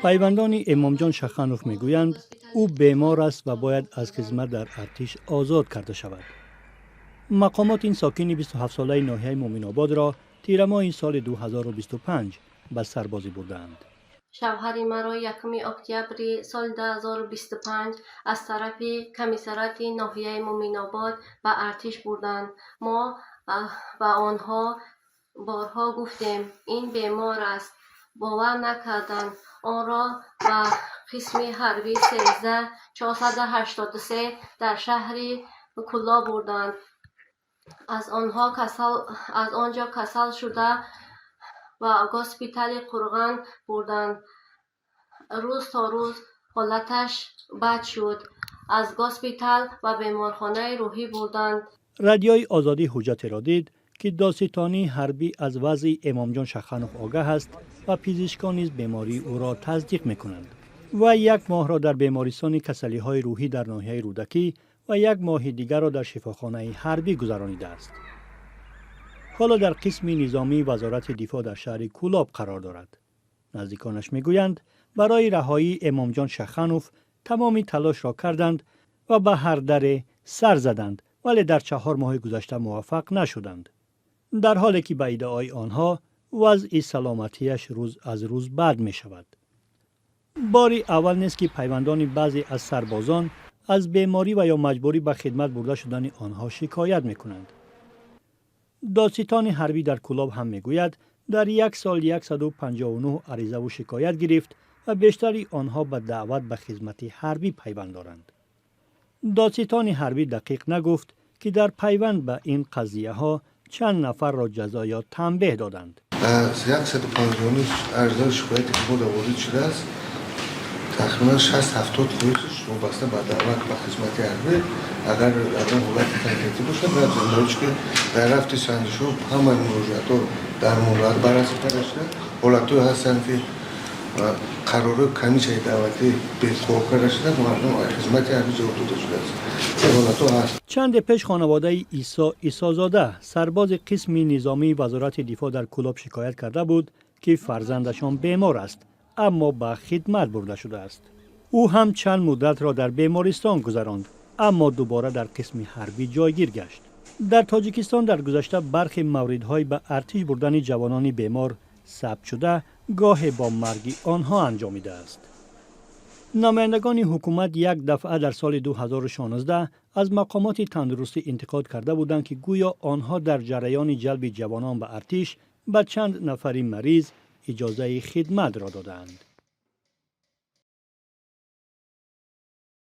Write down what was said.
Пайвандони Эмомҷон Шаханов мегӯянд, ӯ бемор аст ва бояд аз хизмат дар артиш озод карда шавад. Мақомот ин сокини 27-солаи ноҳияи Муъминободро тирамоҳи соли 2025 ба сарбозӣ бурдаанд. Шавҳари маро 1 октябри соли 2025 аз тарафи комиссариати ноҳияи Муъминобод ба артиш бурданд. Мо ба онҳо борҳо гуфтем, ин бемор аст, бовар накарданд. Онро ба қисми ҳарбии 13483 дар шаҳри Кӯлоб бурданд. Аз он ҷо касал шуда, ба госпитали Қурған бурданд. Рӯз то рӯз ҳолаташ бад шуд. Аз госпитал ба беморхонаи рӯҳӣ бурданд. Радиои Озодӣ ҳуҷҷатеро дид, ки додситонии ҳарбӣ аз вазъи Эмомҷон Шаханов огаҳ аст ва пизишкон низ бемории ӯро тасдиқ мекунанд. Вай як моҳро дар бемористони касалиҳои рӯҳӣ дар ноҳияи Рӯдакӣ ва як моҳи дигарро дар шифохонаи ҳарбӣ гузаронидааст. Ҳоло дар қисми низомии Вазорати дифоъ дар шаҳри Кӯлоб қарор дорад. Наздиконаш мегӯянд, барои раҳоии Эмомҷон Шаханов тамоми талошро карданд ва ба ҳар даре сар заданд, вале дар 4 моҳи гузашта муваффақ нашуданд, дар ҳоле ки ба иддаои онҳо вазъи саломатиаш рӯз аз рӯз бад мешавад. Бори аввал нест, ки пайвандони баъзе аз сарбозон аз беморӣ ва ё маҷбурӣ ба хидмат бурда шудани онҳо шикоят мекунанд. Додситони ҳарбӣ дар Кӯлоб ҳам мегӯяд, дар як сол 159 аризаву шикоят гирифт ва бештари онҳо ба даъват ба хизмати ҳарбӣ пайванд доранд. Додситони ҳарбӣ дақиқ нагуфт, ки дар пайванд ба ин қазияҳо чанд нафарро ҷазо ё танбеҳ доданд. 159 аризаи шикояте, ки бода ворид шудааст, тақрибан 60-70 фоизш вобаста ба даъват ба хизмати ҳарбӣ. Агар ягон ҳолати конкретӣ бошад, бояд ки дар рафти санҷишҳо ҳамаи муроҷиатҳо дар муҳлат баррасӣ карда шуда. Ҳолатҳое ҳастанд, ки қарорҳои комиссияи даъватӣ бекор карда шуда, мардум хизмати ҳарбӣ ҷавоб дода шудааст. Ин ҳолатҳо ҳаст. Чанде пеш хонаводаи Исо Исозода, сарбози қисми низомии Вазорати дифоъ дар Кӯлоб, шикоят карда буд, ки фарзандашон бемор аст, аммо ба хидмат бурда шудааст. Ӯ ҳам чанд муддатро дар бемористон гузаронд, аммо дубора дар қисми ҳарбӣ ҷойгир гашт. Дар Тоҷикистон дар гузашта бархе мавридҳои ба артиш бурдани ҷавонони бемор сабт шуда, гоҳе бо марги онҳо анҷомидааст. Намояндагони ҳукумат як дафъа дар соли 2016 аз мақомоти тандурустӣ интиқод карда буданд, ки гӯё онҳо дар ҷараёни ҷалби ҷавонон ба артиш ба чанд нафари мариз иҷозаи хидматро додаанд.